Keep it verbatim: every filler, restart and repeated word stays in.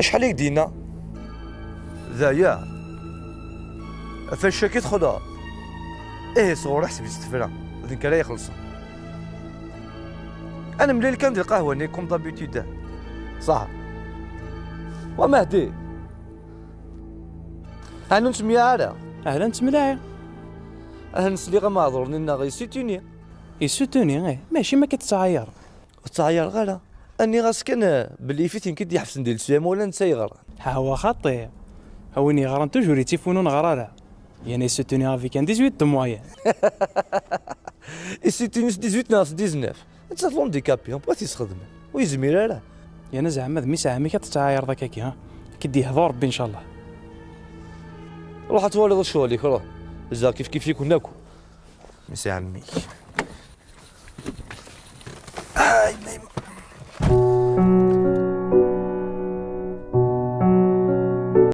Acḥal i k-d-yenna? D aya. Ɣef wacu akka i texleḍ? Ihi sɣur ḥseb-itt tefra. D nekk ara ixellṣen. Ad nemlil kan di lqahwa-nni, comme d'habitude. Ṣaḥ. Wa Mehdi. Ɛni ur nettemyaɛ ara? Ɛni ur nettemlaɛi? Aha, nesliɣ ameɛḍur-nni-nneɣ yessutuni. Yessutuni, ih. Mačči ma akka tettɛayar. Ur ttɛayareɣ ara. Nniɣ-as kan, eh, belli yif-it nekk i d-iḥebsen di leslam, wala netta yeɣran. Hawa xaṭi. A win yeɣran toujours yettif win ur neɣri ara. Yessutuni avec un dix-huit de moyenne. Yessutuni s dix-huit neɣ s dix-neuf. Netta d l'handicapé, amek ara t-yesxedmen? Ur yezmir ara. Yerna zeɛma d mmi-s ɛemmi-k ad tettɛayareḍ akkagi, ha? Ad k-id-yehdu Rebbi, ncallah. Ruḥ ad twaliḍ ccɣel-ik, ruḥ. Ziɣ kif kif-iken akk. Mmi-s ɛemmi-k.